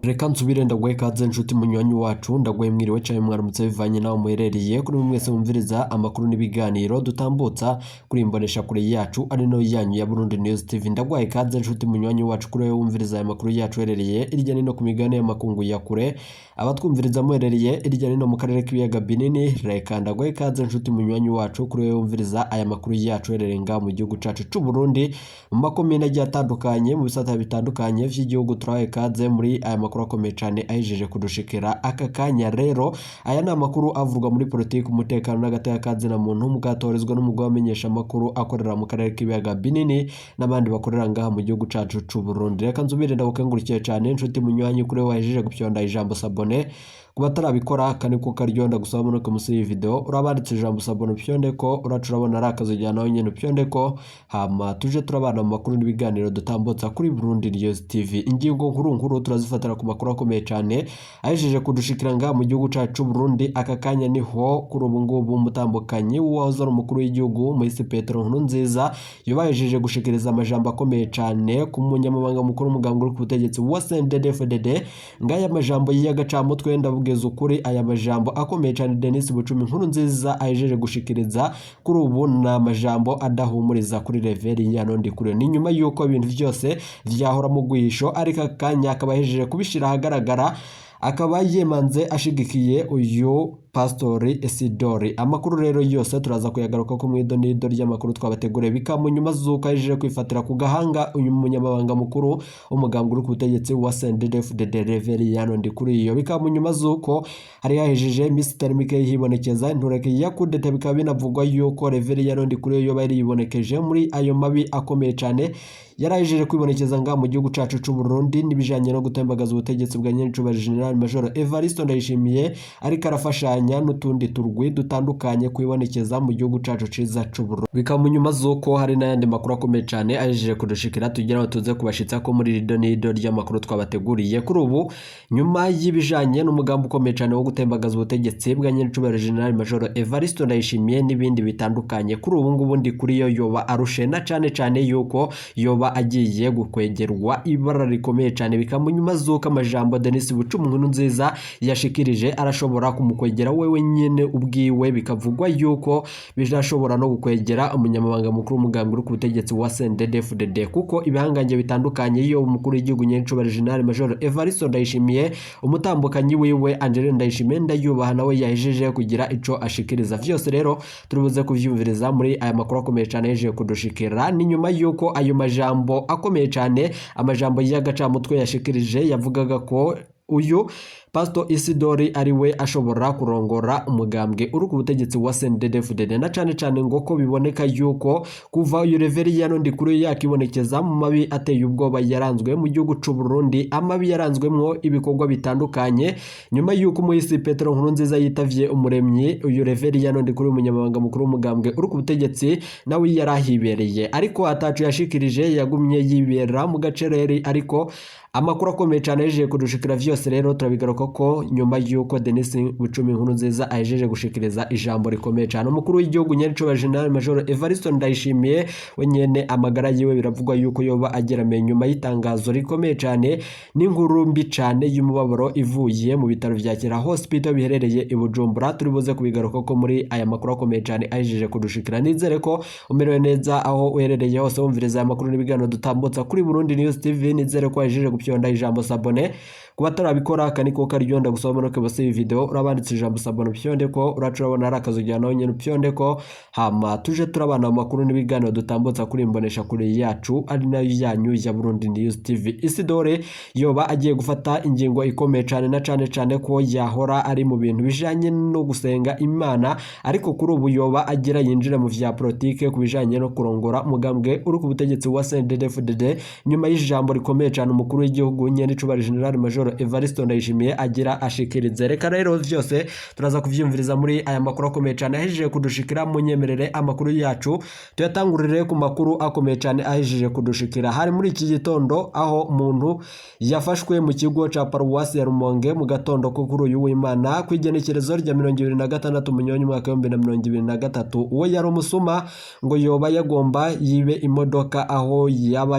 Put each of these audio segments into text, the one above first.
Reka nsubire ndaguhe ikaze, nshuti munywanyi wacu. Ndaguhe mwiriwe canke mwaramutse, bivanye naho muherereye. Kuri mwese mwumviriza amakuru n'ibiganiro dutambutsa kuri imbonesha kure yacu, ari no yanyu ya Burundi News TV, ndaguhaye ikaze, nshuti munywanyi wacu. Kuri wewe wumviriza aya makuru yacu uherereye irya nino ku migabane y'amakungu ya kure, abatwumviriza muherereye irya nino mu karere k'ibiyaga binini, reka ndaguhe ikaze, nshuti munywanyi wacu. Kuri wewe wumviriza aya makuru yacu uherereye ngaha mu gihugu cacu c'u Burundi, mu makomine agiye atandukanye, mu bisata bitandukanye vy'igihugu, turahaye ikaze muri aya makuru akomeye cane ahejeje kudushikira aka kanya. Rero aya ni amakuru avugwa muri politiki, umutekano n'agateka kazina muntu, mugatorezwa n'umugwi w'abamenyesha amakuru akorera mu karere k'ibiyaga binini n'abandi bakorera ngaha mu gihugu cacu c'u Burundi. Reka nsubire ndagukengurukiye cane, nshuti munywanyi, kuri wewe wahejeje gupyonda ijambo s'abonner. Ku batarabikora, aka niko karyo ndagusaba: munuke musi y'iyi video urabanditse ijambo s'abonner, upyonde ko uraca urabona ari akazu nawe nyene, upyonde ko, hama tuje turabana mu makuru n'ibiganiro dutambutsa kuri Burundi News TV. Ingingo nkuru nkuru turazifatira ku makuru akomeye cane ahejeje kudushikira ngaha mu gihugu cacu c'u Burundi aka kanya. Niho kuri ubu ngubu umutambukanyi w'uwahoze ari umukuru w'igihugu, Moise Petero Nkurunziza, yobahejeje gushikiriza amajambo akomeye cane ku munyamabanga mukuru w'umugambwe uri ku butegetsi wa CNDD-FDD. Ngaya amajambo y'agacamutwe. Ndabugeza ukuri, aya majambo akomeye cane Denis Bucumi Nkurunziza ahejeje gushikiriza kuri ubu ni amajambo adahumuriza kuri Reverien Ndikuriyo. Ni nyuma y'uko ibintu vyose vyahora mu rwisho, ariko akanya akaba ahejeje kubishira ahagaragara, akaba yemanze ashigikiye uyu Pastori Isidori. Amakuru rero yose turaza kuyagaruka ko mw'ido n'ido ry'amakuru twabateguriye. Bikaba mu nyuma z'uko ahejeje kwifatira ku gahanga uyu munyamabanga mukuru w'umugambwe uri ku butegetsi wa CNDD-FDD, Reverien Ndikuriyo. Bikaba mu nyuma z'uko hari hahejeje iminsi itari mike hibonekeza intureke ya kudeta. Bikaba binavugwa yuko Reverien Ndikuriyo yoba yari yibonekeje muri ayo mabi akomeye cane yarahejeje kwibonekeza ngaha mu gihugu cacu c'u Burundi, n'ibijanye no gutembagaza ubutegetsi bwa nyenicubahiro General Major Evariste Ndayishimiye, ariko arafashanya n'utundi turwi dutandukanye kwibonekeza mu gihugu cacu ciza c'u Burundi. Bikaba mu nyuma z'uko hari n'ayandi makuru akomeye cane ahejeje kudushikira, tugira ngo tuze kubashitsa ko muri rido n'ido ry'amakuru twabateguriye kuri ubu. Nyuma y'ibijanye n'umugambi ukomeye cane wo gutembagaza ubutegetsi bwa nyenicubahiro General Major Evariste Ndayishimiye n'ibindi bitandukanye, kuri ubu ngubu ndi kuri yo yoba arushe, na cane cane yuko yoba agiye gukwegerwa ibara rikomeye cane. Bikaba mu nyuma z'uko amajambo Denis Bucumi Nkurunziza yashikirije arashobora kumukwegera wewe nyene ubwiwe. Bikavugwa yuko birashobora no gukwegera umunyamabanga mukuru w'umugambi uri ku butegetsi wa CNDD-FDD, kuko ibihangange bitandukanye, iyo umukuru w'igihugu nyenicubahiro General Major Evariste Ndayishimiye, umutambukanyi wiwe Angeline Ndayishimiye Ndayubaha, nawe yahejeje kugira ico ashikiriza. Vyose rero turibuze kuvyumviriza muri aya makuru akomeye cane yahejeje kudushikira. Ni nyuma yuko ayo majambo akomeye cane, amajambo y'agacamutwe yashikirije, yavugaga ko uyu Pastor Isidori ari we ashobora kurongora umugambwe uri ku butegetsi wa CNDD-FDD, na cane cane ngo ko biboneka yuko kuva uyu Reverien Ndikuriyo yakibonekeza mu mabi ateye ubwoba yaranzwe mu gihugu c'u Burundi, amabi yaranzwemwo ibikorwa bitandukanye nyuma yuko umuhisi Petero Nkurunziza yitavye umuremyi, uyu Reverien Ndikuriyo, umunyamabanga mukuru w'umugambwe uri ku butegetsi, nawe yarahibereye, ariko ataco yashikirije, yagumye yibera mu gacereri. Ariko amakuru akomeye cane ahejeje kudushikira, vyose rero turabigaruka ko nyuma y'uko Denis Bucumi Nkurunziza ahejeje gushikiriza ijambo rikomeye cane umukuru w'igihugu nyenicubahiro General Major Evariste Ndayishimiye. We nyene amagara yiwe biravugwa yuko yoba ageramiye, nyuma y'itangazo rikomeye cane n'inkuru mbi cane y'umubabaro ivuye mu bitaro vya Kira Hospital biherereye i Bujumbura. Turi buze kubigaruka ko muri aya makuru akomeye cane ahejeje kudushikira. Nizere ko umerewe neza aho uherereye hose wumviriza aya makuru n'ibiganiro dutambutsa kuri Burundi News TV. Nizere ko wahejeje gupyonda ijambo s'abonner. Ku batarabikora, aka niko karyo ndagusaba: munuke bose iyi video urabanditse ijambo s'abonner, upyonde ko uraca urabona ari akazu nawe nyene, upyonde ko, hama tuje turabana mu makuru n'ibiganiro dutambutsa kuri imbonesha kure yacu, ari nayo yanyu ya Burundi News TV. Isidore yoba agiye gufata ingingo ikomeye cane, na cane cane ko yahora ari mu bintu bijanye no gusenga Imana, ariko kuri ubu yoba agira yinjire mu vya politike ku bijanye no kurongora umugambwe uri ku butegetsi wa CNDD-FDD, nyuma y'ijambo rikomeye cane umukuru w'igihugu nyenicubahiro General Major Evariste Ndayishimiye. agira ashikirize. Reka rero vyose turaza kuvyumviriza muri aya makuru akomeye cane ahejeje kudushikira. Munyemerere amakuru yacu tuyatangurire ku makuru akomeye cane ahejeje kudushikira. Hari muri iki gitondo aho umuntu yafashwe mu kigo ca paruwasi ya Rumonge mu gatondo ko kuri uyu w'Imana kw'igenekerezo rya 26 Munyonyo umwaka wa 2023. Uwo yari umusuma, ngo yoba yagomba yibe imodoka, aho yaba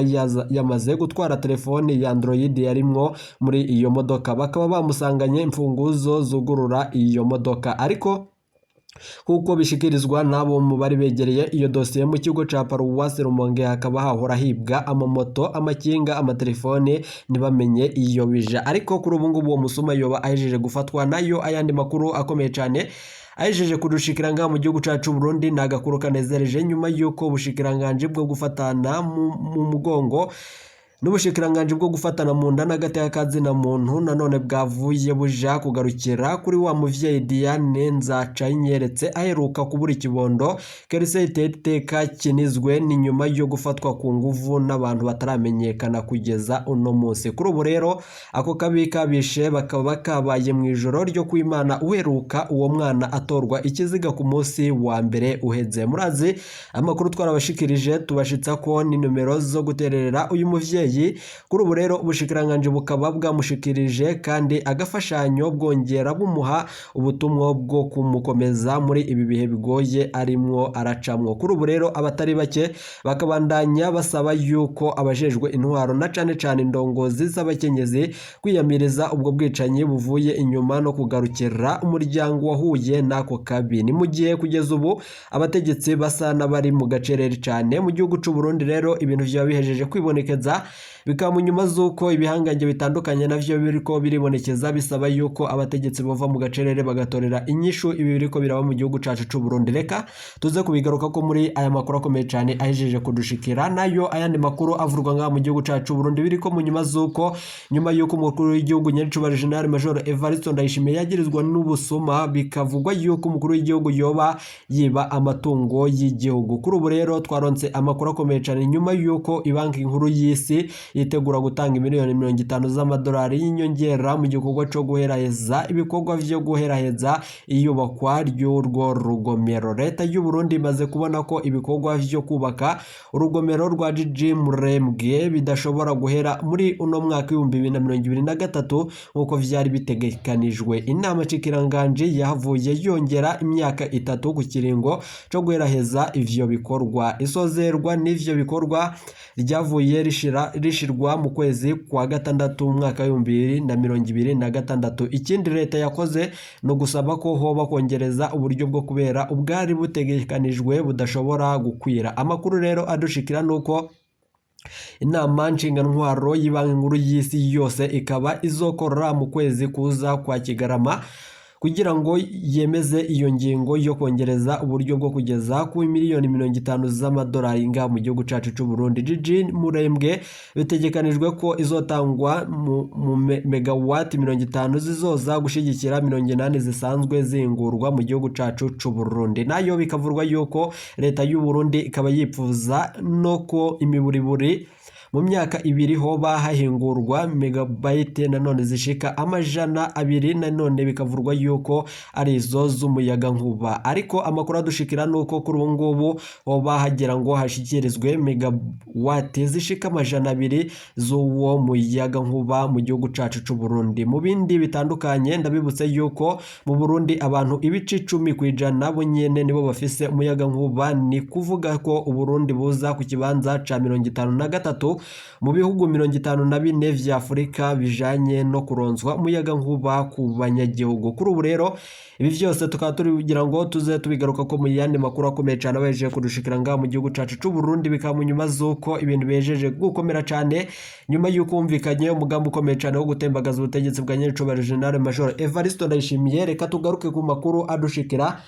yamaze gutwara telefone ya Android yarimwo muri iyo modoka. Bakaba bamusanganye imfunguzo zugurura iyo modoka. Ariko kuko bishikirizwa n'abo mu bari begereye iyo dosiye, mu kigo ca paruwasi Rumonge hakaba hahora hibwa amamoto, amakinga, amatelefone, ntibamenye iyo bija. Ariko kuri ubu ngubu uwo musuma yoba ahejeje gufatwa. Nayo ayandi makuru akomeye cane ahejeje kudushikira ngaha mu gihugu cacu Burundi ni agakuru kanezereje, nyuma y'uko ubushikiranganji bwo gufatana mu mugongo n'ubushikiranganji bwo gufatana mu nda n'agateka kazina muntu nanone bwavuye buja kugarukira kuri wa muvyeyi Diane Nzacayinyeretse aheruka kubura ikibondo Kerise iteka kinizwe. Ni nyuma yo gufatwa ku nguvu n'abantu bataramenyekana kugeza uno munsi. Kuri ubu rero ako kabi kabishe bakaba kabaye mu ijoro ryo kwimana uheruka, uwo mwana atorwa ikiziga ku munsi wa mbere uheze. Murazi amakuru twarabashikirije, tubashitsa ko ni nomero zo gutererera uyu muvyeyi. Kuri ubu rero ubushikiranganji bukaba bwamushikirije kandi agafashanyo, bwongera bumuha ubutumwa bwo kumukomeza muri ibi bihe bigoye arimwo aracamwo. Kuri ubu rero abatari bake bakabandanya basaba yuko abajejwe intwaro na cane cane indongozi z'abakenyezi kwiyamiriza ubwo bwicanyi buvuye inyuma no kugarukira umuryango wahuye n'ako kabi. Ni mu gihe kugeza ubu abategetsi basa n'abari mu gacerere cane mu gihugu c'u Burundi. Rero ibintu vyaba bihejeje kwibonekeza, bikaba mu nyuma z'uko ibihangange bitandukanye navyo biriko biribonekeza bisaba yuko abategetsi bova mu gacerere bagatorera inyishu ibi biriko biraba mu gihugu cacu c'u Burundi. Reka tuze kubigaruka ko muri aya makuru akomeye cane ahejeje kudushikira. Nayo ayandi makuru avurwa ngaha mu gihugu cacu c'u Burundi, biriko mu nyuma z'uko nyuma y'uko umukuru w'igihugu Nyirincuba General Major Evariste Ndayishimiye yagirizwa n'ubusuma, bikavugwa yuko umukuru w'igihugu yoba yiba amatungo y'igihugu. Kuri ubu rero twaronse amakuru akomeye cane nyuma y'uko Ibanki Nkuru y'Isi yitegura gutanga miliyoni 50 z'amadolari y'inyongera mu gikorwa co guheraheza ibikorwa vyo guheraheza iyubakwa ry'urwo rugomero. Leta y'u Burundi imaze kubona ko ibikorwa vyo kubaka urugomero rwa Jiji Murembwe bidashobora guhera muri uno mwaka 2023 nk'uko vyari bitegekanijwe. Inama nshikiranganji yahavuye yongera imyaka 3 ku kiringo co guheraheza ivyo bikorwa. Isozerwa n'ivyo bikorwa ryavuye rishirwa mu kwezi kwa gatandatu umwaka wa 2026. Ikindi leta yakoze ni ugusaba ko hoba kongereza uburyo bwo kubera ubwari butegekanijwe budashobora gukwira. Amakuru rero adushikira nuko inama nshingantwaro y'Ibanki Nkuru y'Isi yose ikaba izokora mu kwezi kuza kwa Kigarama kugira ngo yemeze iyo ngingo yo kongereza uburyo bwo kugeza ku miliyoni 50 z'amadolari ngaha mu gihugu cacu c'u Burundi. Jiji Murembwe bitegekanijwe ko izotangwa mu megawati 50 zizoza gushigikira 80 zisanzwe zingurwa mu gihugu cacu c'u Burundi. Nayo bikavurwa yuko leta y'u Burundi ikaba yipfuza no ko imiburiburi mu myaka 2 hoba hahingurwa megabayite nanone zishika 200, nanone bikavurwa yuko ari izo z'umuyaga nkuba. Ariko amakuru adushikira nuko kuri ubu ngubu hoba hagira ngo hashikirizwe megawati zishika 200 z'uwo muyaga nkuba mu gihugu cacu c'u Burundi. Mu bindi bitandukanye, ndabibutse yuko mu Burundi abantu ibice 10% bo nyene nibo bafise umuyaga nkuba. Ni kuvuga ko Uburundi buza ku kibanza ca 53 mu bihugu 54 vya Afurika bijanye no kuronswa umuyaga nkuba ku banyagihugu. Kuri ubu rero ibi vyose tukaba tugira ngo tuze tubigaruka ko mu yandi makuru akomeye cane abahejeje kudushikira ngaha mu gihugu cacu c'u Burundi. Bikaba mu nyuma z'uko ibintu bihejeje gukomera cane nyuma y'uko humvikanye umugambi ukomeye cane wo gutembagaza ubutegetsi bwa Nyirincuba General Major Evariste Ndayishimiye. Reka tugaruke ku makuru adushikira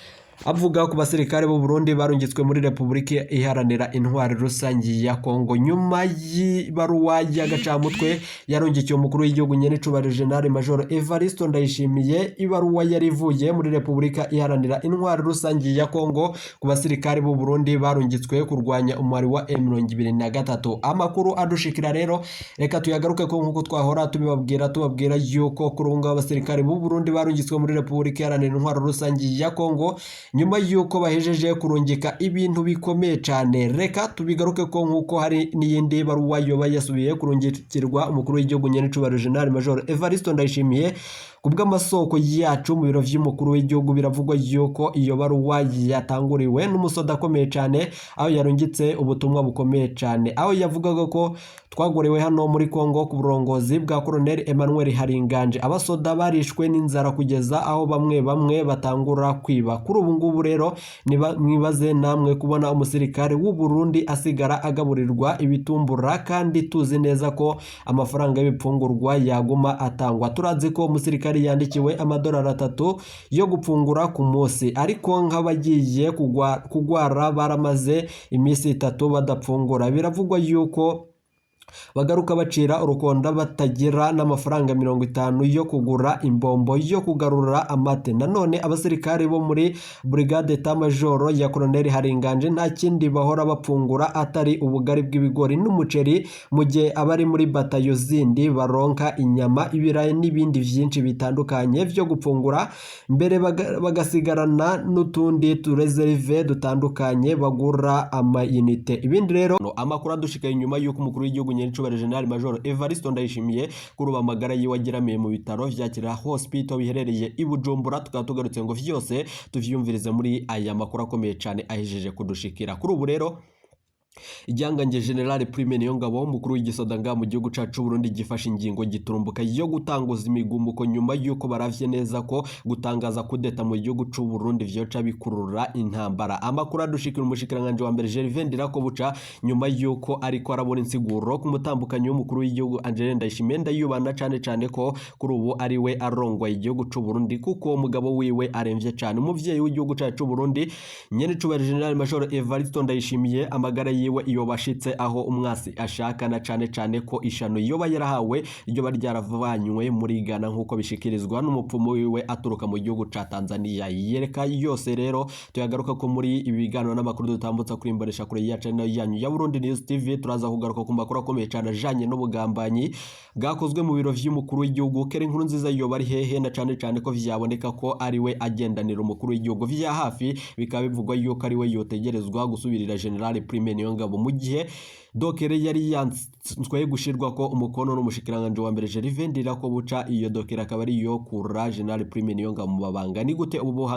Avuga ku basirikare b'u Burundi barungitswe muri Repubulika Iharanira Intwari Rusangi ya Kongo nyuma y'ibaruwa y'agacamutwe yarungikiye umukuru w'igihugu nyen'icubahiro General Major Evaristo Ndayishimiye. Ibaruwa yari ivuye muri Repubulika Iharanira Intwari Rusangi ya Kongo ku basirikare b'u Burundi barungitswe kurwanya umwari wa M23. Amakuru adushikira rero, reka tuyagaruke ko nkuko twahora tubibabwira, tubabwira yuko kuri ubu ngubu abasirikare b'u Burundi barungitswe muri Repubulika Iharanira Intwaro Rusangi ya Kongo nyuma yuko bahejeje kurungika ibintu bikomeye cyane. Reka tubigaruke ko nkuko hari n'iyindi baruwa yoba yasubiye kurungikirwa umukuru w'igihugu nyen'icubahiro General Major Evaristo Ndayishimiye. Ku bw'amasoko yacu mu biro vy'umukuru w'igihugu, biravugwa yuko iyo baruwa yatanguriwe n'umusoda akomeye cyane, aho yarungitse ubutumwa bukomeye cyane, aho yavugaga ko twagorewe hano muri Kongo ku burongozi bwa Colonel Emmanuel Haringanje. Abasoda barishwe n'inzara kugeza aho bamwe bamwe batangura kwiba. Kuri ubu ngubu rero, mwibaze namwe kubona umusirikare w'u Burundi asigara agaburirwa ibitumbura kandi tuzi neza ko amafaranga y'ibipfungurwa yaguma atangwa. Turazi ko umusirikare yandikiwe amadolari 3 yo gupfungura ku munsi, ariko nk'abagiye kugwara baramaze iminsi 3 badapfungura. Biravugwa yuko bagaruka bacira urukonda batagira n'amafaranga 50 yo kugura imbombo yo kugarura amate. Nanone abasirikare bo muri brigade état major ya Colonel Haringanje nta kindi bahora bapfungura atari ubugari bw'ibigori n'umuceri, mu gihe abari muri batayo zindi baronka inyama, ibirayi n'ibindi vyinshi bitandukanye vyo gupfungura, mbere bagasigarana n'utundi tu réserve dutandukanye bagura amayinite. Ibindi rero, amakuru adushikaye inyuma y'uko umukuru w'igihugu nyenicubahiro General Major Evaristo Ndayishimiye kuri ubu amagara yiwe ageramiye mu bitaro vya Kira Hospital biherereye i Bujumbura, tukaba tugarutse ngo vyose tuvyumvirize muri aya makuru akomeye cane ahejeje kudushikira. Kuri ubu rero, igihangange General Prime Niyongabo, umukuru w'igisoda nga mu gihugu cacu Burundi, gifashe ingingo giturumbuka yo gutanguza imigumuko nyuma y'uko baravye neza ko gutangaza kudeta mu gihugu c'u Burundi vyoca bikurura intambara. Amakuru adushikira, umushikiranganje wa mbere Gervais Ndirakobuca, nyuma y'uko ariko arabona insiguro ku mutambukanyi w'umukuru w'igihugu Angeline Ndayishimiye ndayubana cane cane ko kuri ubu ari we arongoye igihugu c'u Burundi, kuko umugabo wiwe aremvye cane. Umuvyeyi w'igihugu cacu c'u Burundi nyen'icubahiro General Major Evariste Ndayishimiye, amagara yiwe iyo bashitse aho umwasi ashaka, na cane cane ko ishano yoba yarahawe ryoba ryaravanywe muri Ghana, nk'uko bishikirizwa n'umupfumu wiwe aturuka mu gihugu ca Tanzania. Yereka yose rero tuyagaruka ko muri ibi biganiro n'amakuru dutambutsa kuri imbonesha kure yacu nayo yanyu ya Burundi News TV. Turaza kugaruka ku makuru akomeye cane ajanye n'ubugambanyi bwakozwe mu biro vy'umukuru w'igihugu. Kera inkuru nziza yoba ari hehe, na cane cane ko vyaboneka ko ari we agendanira umukuru w'igihugu vya hafi, bikaba bivugwa yuko ari we yotegerezwa gusubirira General Prime Niyongabo, mu gihe décret yari yanswe gushirwa ko umukono n'umushikiranganje wa mbere Gervais Ndirakobuca? Iyo décret akaba ari iyo kura General Prime Niyongabo mu mabanga. Ni gute ubu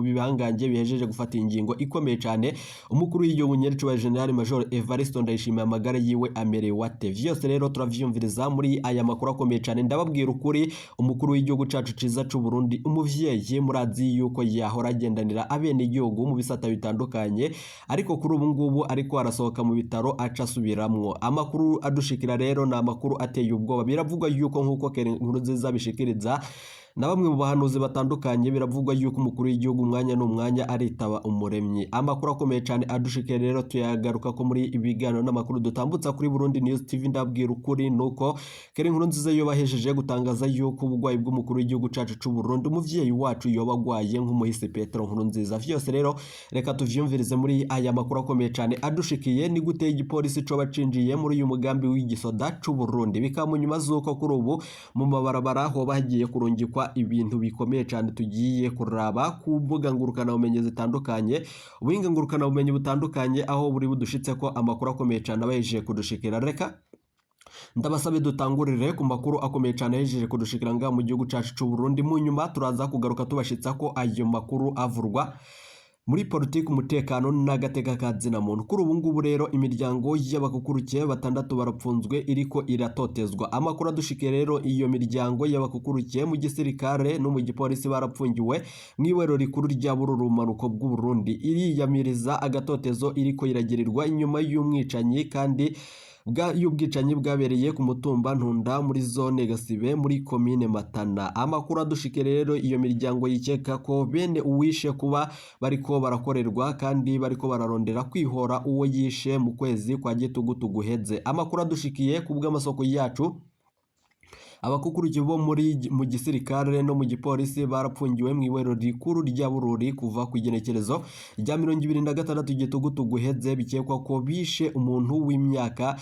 bihangange bihejeje gufata ingingo ikomeye cane? Umukuru w'igihugu nyerecubahiro General Major Evariste Ndayishimiye, amagara yiwe amerewe ate? Vyose rero turavyumviriza muri aya makuru akomeye cane. Ndababwira ukuri, umukuru w'igihugu cacu ciza c'u Burundi, umuvyeyi, murazi yuko yahora agendanira abene igihugu mu bisata bitandukanye, ariko kuri ubu ngubu ariko arasohoka mu bitaro aca asubiramwo. Amakuru adushikira rero ni amakuru ateye ubwoba. Biravugwa yuko, nk'uko inkuru nziza bishikiriza na bamwe mu bahanuzi batandukanye, biravugwa yuko umukuru w'igihugu umwanya n'umwanya aritaba Umuremyi. Amakuru akomeye cyane adushikira rero tuyagaruka ko muri ibiganiro n'amakuru dutambutsa kuri Burundi News TV. Ndabwira ukuri nuko kera inkuru nziza yo bahejeje gutangaza yuko ubugwayi bw'umukuru w'igihugu cacu c'u Burundi, umuvyeyi wacu, yoba agwaye nk'umuhisi Petero Nkuru Nziza. Vyose rero reka tuvyumvirize muri aya makuru akomeye cyane adushikiye. Ni gute igipolisi coba cinjiye muri uyu mugambi w'igisoda c'u Burundi? Bikaba mu nyuma z'uko kuri ubu mu mabarabara hoba hagiye kurungikwa ibintu bikomeye cyane tugiye kuraba ku mbuga ngurukanabumenyi zitandukanye, ubuhinga ngurukanabumenyi butandukanye, aho buri budushitse ko amakuru akomeye cyane abahejeje kudushikira. Reka ndabasabe dutangurire ku makuru akomeye cyane yahejeje kudushikira ngaha mu gihugu cacu c'u Burundi. Mu nyuma turaza kugaruka tubashitsa ko ayo makuru avurwa muri politiki, umutekano n'agateka ka zina muntu. Kuri ubu ngubu rero, imiryango y'abakukurukiye batandatu barapfunzwe, iriko iratotezwa. Amakuru adushikiye rero, iyo miryango y'abakukurukiye mu gisirikare no mu gipolisi barapfungiwe mw'ibohero rikuru rya Bururi, ubumanuko bw'u Burundi, iriyamiriza agatotezo iriko iragirirwa inyuma y'umwicanyi kandi Y'ubwicanyi bwabereye ku mutumba Ntunda muri zone Gasibe muri komine Matana. Amakuru adushike rero, iyo miryango yikeka ko bene uwishe kuba bariko barakorerwa kandi bariko bararondera kwihora uwo yishe mu kwezi kwa gitugutu guheze. Amakuru adushikiye ku bw'amasoko yacu, abakukuruki bo muri mu gisirikare no mu gipolisi barapfungiwe mu iwero rikuru rya Bururi kuva ku igenekerezo rya 26 gitugutu guheze, bikekwa ko bishe umuntu w'imyaka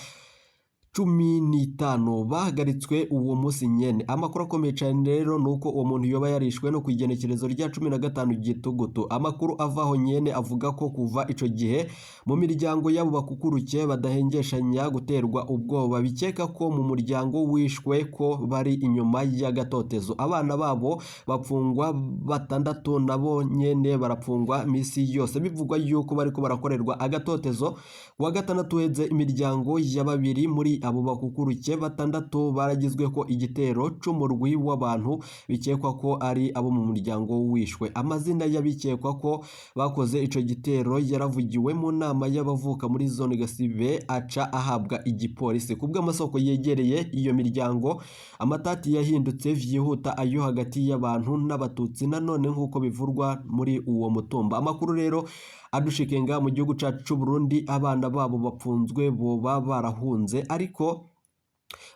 15, bahagaritswe uwo munsi nyene. Amakuru akomeye cane rero nuko uwo muntu yoba yarishwe no ku igenekerezo rya 15 gitugutu. Amakuru avaho nyene avuga ko kuva ico gihe mu miryango y'abo bakukuruke badahengeshanya guterwa ubwoba, bikeka ko mu muryango wishwe ko bari inyuma y'agatotezo. Abana babo bapfungwa batandatu nabo nyene barapfungwa misi yose, bivugwa yuko bariko barakorerwa agatotezo. Kuwa gatandatu uheze, imiryango ya babiri muri abo bakukuruke batandatu baragizwe ko igitero c'umurwi w'abantu bikekwa ko ari abo mu muryango wishwe. Amazina y'abikekwa ko bakoze ico gitero yaravugiwe mu nama y'abavuka muri zone Gasibe, aca ahabwa igipolisi. Kubw'amasoko yegereye iyo miryango, amatati yahindutse vyihuta ayo hagati y'abantu n'abatutsi nanone nk'uko bivurwa muri uwo mutumba. Amakuru rero adushikenga mu gihugu cacu c'u Burundi, abana babo bapfunzwe boba barahunze, ariko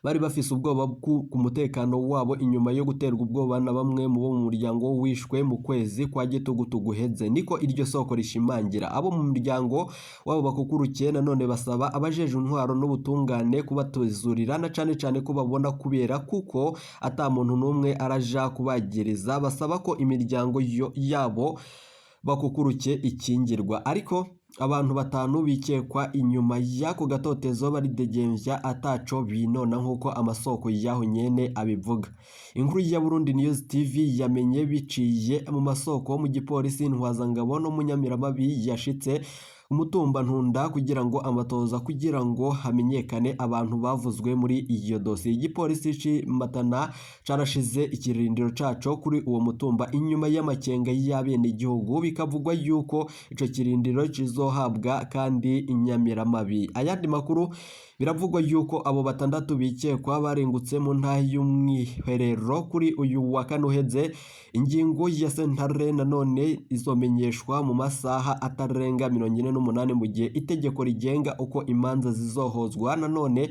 bari bafise ubwoba ku mutekano wabo inyuma yo guterwa ubwoba na bamwe mu bo mu muryango wishwe mu kwezi kwa gitugutu guheze, niko iryo soko rishimangira. Abo mu muryango wabo bakukurukiye nanone basaba abajeje intwaro n'ubutungane kubatuzurira, na cane cane ko babona kubera kuko ata muntu n'umwe araja kubagiriza. Basaba ko imiryango yabo bakukuruke ikingirwa, ariko abantu batanu bikekwa inyuma y'ako gatotezo baridegemvya ataco binona nk'uko amasoko y'aho nyene abivuga. Inkuru ya Burundi News TV yamenye biciye mu masoko mu gipolisi, Ntwazangabo no Munyamiramabi yashitse umutumba Ntunda kugira ngo amatoza kugira ngo hamenyekane abantu bavuzwe muri iyo dosiye. Igipolisi c'i Matana carashize ikirindiro caco kuri uwo mutumba inyuma y'amakenga y'abenegihugu, bikavugwa yuko ico kirindiro kizohabwa kandi Inyamiramabi. Ayandi makuru, biravugwa yuko abo batandatu bikekwa barengutse mu ntahe y'umwiherero kuri uyu wa kane uheze. Ingingo ya sentare nanone izomenyeshwa mu masaha atarenga 48, mu gihe itegeko rigenga uko imanza zizohozwa nanone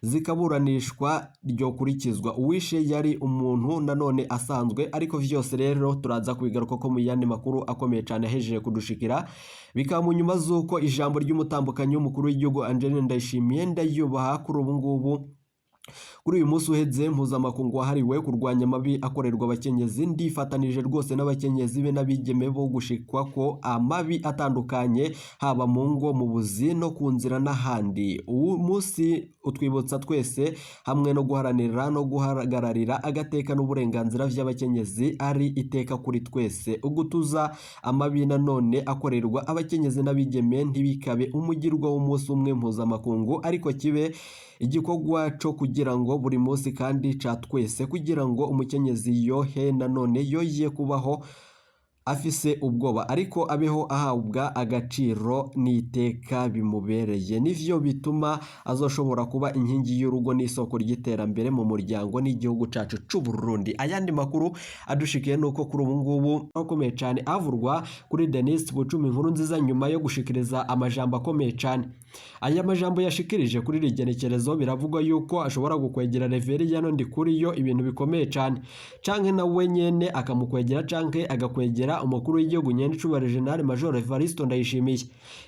zikaburanishwa ryokurikizwa. Uwishe yari umuntu nanone asanzwe, ariko vyose rero turaza kubigaruka ko mu yandi makuru akomeye cane ahejeje kudushikira. Bikaba mu nyuma z'uko ijambo ry'umutambukanyi w'umukuru w'igihugu Angeline Ndayishimiye ndayubaha kuri ubu ngubu. Kuri uyu munsi uheze mpuzamakungu wahariwe kurwanya amabi akorerwa abakenyezi, ndifatanije rwose n'abakenyezi be n'abigeme bo gushikwa ko amabi atandukanye, haba mu ngo, mu buzi no ku nzira n'ahandi. Uwu munsi utwibutsa twese hamwe no guharanira no guhagararira agateka n'uburenganzira vy'abakenyezi ari iteka kuri twese. Ugutuza amabi nanone akorerwa abakenyezi n'abigeme ntibikabe umugirwa w'umunsi umwe mpuzamakungu, ariko kibe igikorwa co kugira ngo buri munsi kandi ca twese, kugira ngo umukenyezi yohe nanone yoye kubaho afise ubwoba, ariko abeho ahabwa agaciro n'iteka bimubereye. Nivyo bituma azoshobora kuba inkingi y'urugo n'isoko ry'iterambere mu muryango n'igihugu cacu c'u Burundi. Ayandi makuru adushikiye nuko kuri ubu ngubu akomeye cane avurwa kuri Denis Bucumi inkuru nziza nyuma yo gushikiriza amajambo akomeye cane. Aya majambo yashikirije kuri iri genekerezo biravugwa yuko ashobora gukwegera Reveriyano Ndikuriyo ibintu bikomeye cane, canke nawe nyene akamukwegera, canke agakwegera umukuru w'igihugu nyenicubahiro General Major Evaristo Ndayishimiye.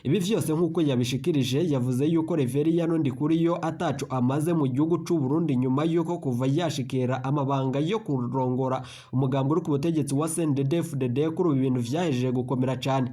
Ibi vyose nk'uko yabishikirije, yavuze yuko Reveriyano Ndikuriyo ataco amaze mu gihugu c'u Burundi nyuma yuko kuva yashikira amabanga yo kurongora umugambi uri ku butegetsi wa CNDD-FDD, kuri ubu ibintu vyahejeje gukomera cane.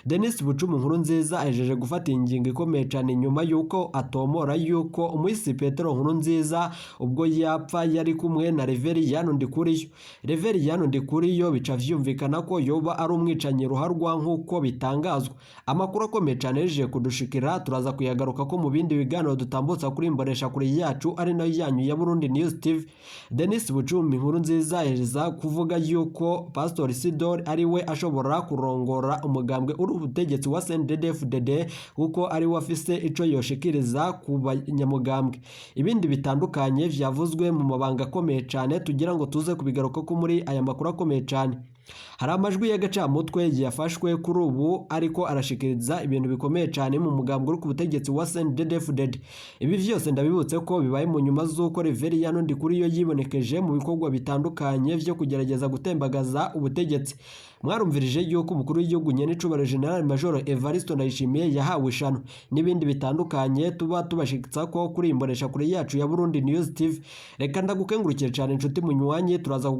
Denis Bucumi inkuru nziza ahejeje gufata ingingo ikomeye cane nyuma yuko atomora yuko umuhisi Petero nkuru nziza ubwo yapfa yari kumwe na Reveriyano Ndikuriyo. Reveriyano Ndikuriyo bica vyumvikana ko yoba ari umwicanyi ruharwa nk'uko bitangazwa. Amakuru akomeye cane ahejeje kudushikira, turaza kuyagaruka ko mu bindi biganiro dutambutsa kuri imbonesha kure yacu ari nayo yanyu ya Burundi News TV. Denis Bucumi inkuru nziza ahereza kuvuga yuko Pastor Isidore ari we ashobora kurongora umugambi mugambwe uri ubutegetsi wa CNDD-FDD, kuko ari we afise ico yoshikiriza ku banyamugambwe. Ibindi bitandukanye vyavuzwe mu mabanga akomeye cane tugira ngo tuze kubigaruka ko muri aya makuru akomeye cane. Hari amajwi y'agacamutwe yafashwe kuri ubu ariko arashikiriza ibintu bikomeye cane mu mugambwe uri ku butegetsi wa CNDD-FDD. Ibi vyose ndabibutse ko bibaye mu nyuma z'uko Reveriyano Ndikuriyo yibonekeje mu bikorwa bitandukanye vyo kugerageza gutembagaza ubutegetsi. Mwarumvirije yuko umukuru w'igihugu nyen'icubahiro General Major Evariste Ndayishimiye yahawe ishano n'ibindi bitandukanye tuba tubashitsa ko kuri imbonesha kure yacu ya Burundi News TV. Reka ndagukengurukire cane inshuti munywanyi, turaza.